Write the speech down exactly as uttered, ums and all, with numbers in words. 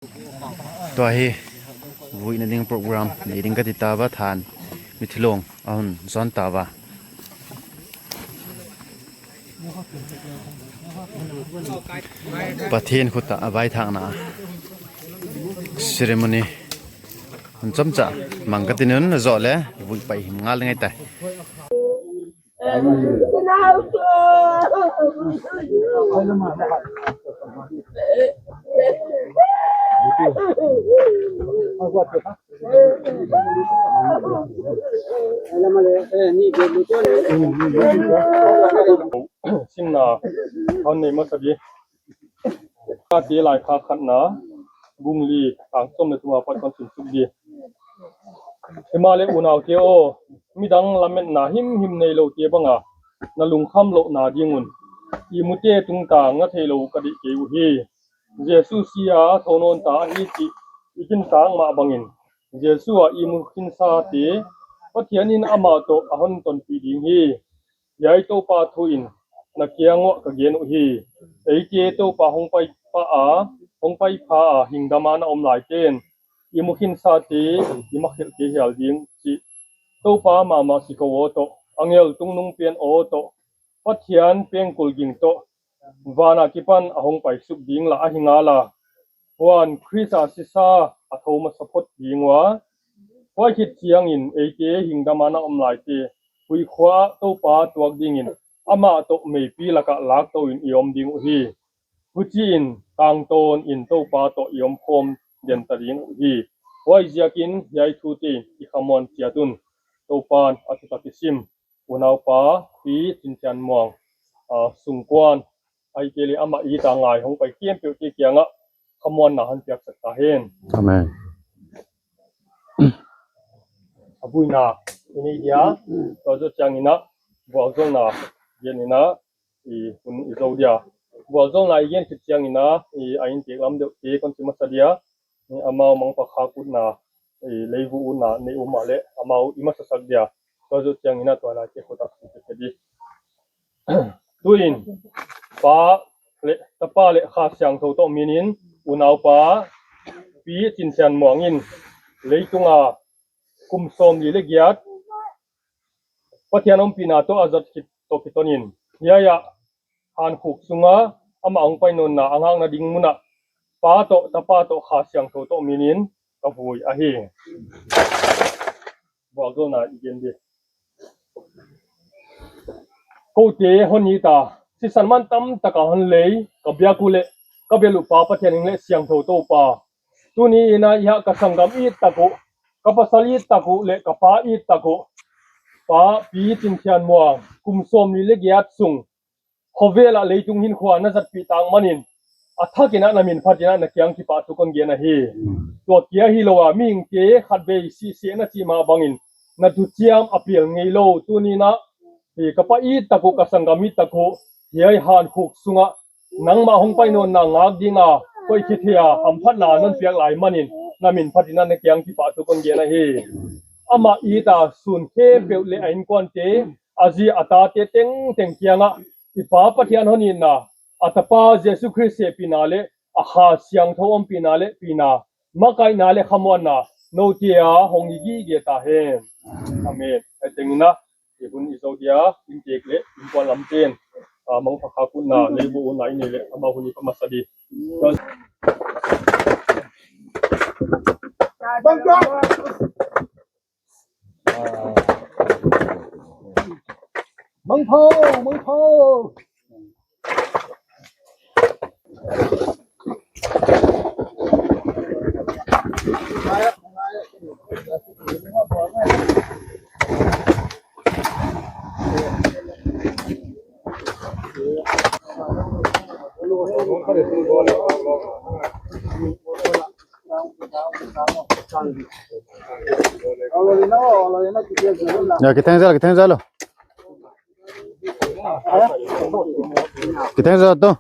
Tua hi vuina ding program nei ding ka ti ta va, than mitthi long a hun zawn ta va. Pathian khut ah a vaithâkna ceremony hun chomcha mang ka tin un, a zawh le vui pai him ngal ngai tai. Simna a hun nei masa di. Galatia laikhak khatna, bung li, chang sawm le thum a pat ka hun sim suk di. Himaleh unaute aw, midang lametna himhim neilote bang a na lungkham lohna ding un, i mute tungtang na theilo ka deih kei uhi. Jesu si a tho nawn ta ahi ti i gintak mah bangin, Jesu ah i mu khinsate Pathian in ama tawh a hon tonpi ding hi. Hiai Toupa thu in na kiang uah ka gen uh hi. Eite Toupa hong pai pha a, hong pai pha a hingdam a na om laite'n i mu khinsate i makhelh kei hial ding chih Toupa mama siko aw tawh, angel tungnung pen aw tawh, Pathian pengkul ging tawh, van a kipan a hong pai suk ding lah ahi ngal a. Huan Khrist a sisa a tho masa phot ding ua, huai khit chiangin eite hingdam a na om laite huikhua ah Toupa tuak dingin amah tawh meipi lak ah lâkto in i om ding uhi. Huchiin tangtawn in Toupa tawh i om khawm den ta ding uhi. Huaiziakin hiai thute i khamuan chiat un. Toupa'n a thu tak i sim, unaupa Pi Chinthianmuang sungkuan, ahihkeileh amah it a ngai hong pai khempeuhte kiang ah khamuanna hon piaksak ta hen. Amen. A buaina i nei dia, tua zoh chiangin a vualzawlna gen in a, hun i zo dia. Vualzawlna i gen khit chiangin a, a inpiak lam deuhte ka hun ti masa dia. Amau mangpha khak utna, leivu utna nei um ah leh amau i masasak dia. Tua zoh chiangin a tua lai te khut ah i pe di. Tuin Pa leh Tapa leh Kha Siangthou tawh min in, unaupa Pi Chinthianmuang in leitung a kum sawmli leh giat Pathian ompina tawh a zat khit tawh kiton in, hiai ah hankhuk sung a amah hong pai nawnna a ngâkna ding mun ah Pa tawh, Tapa tawh, Kha Siangthou tawh min in ka vui ahi. Vualzawlna i gen di. Kote hon it a, sisan man tam tak a hon lei ka biak uh leh ka bel uh Pa Pathian hing leh siangthou Toupa, tuni in a i hak ka sanggam it tak uh, ka pasal it tak uh leh ka pa it tak uh, Pa Pi Chinthianmuang kum sawmli leh giat sung khawvel ah leitung hinkhua na zatpi tâk man in, a thak in a na min phat in a na kiang kipahthu ka hon gen ahi. Tua kia hilo a mihingte khatvei sihsehna chi ma bang in na thuchiam a pial ngeilo, tuni in a ka pa it tak uh, ka sanggam it tak uh, hiai hankhuk sung ah nangma hong pai nawnna ngâk ding a koikhia thei a hamphatna na hon piak lai man in, na min phat in a na kiang kipahthu ka hon gen ahi. Amah it a sûn khempeuh leh a inkuante, a zi a tate tengteng kiang ah i Pa Pathian hon itna, a Tapa Jesu Khrist hepina leh a Kha Siangthou ompina leh pina, makaina leh khamuanna note a hong hi gige ta hen. Amen. Hei teng in a, i hun i zo dia, inpiak leh inkuan lamte'n mangpha khak utna, leivu utna i nei leh amau hun i pe masa di. Mangpha, mangpha. Ya, kitheng zel, kitheng zel lo. Kitheng zel to.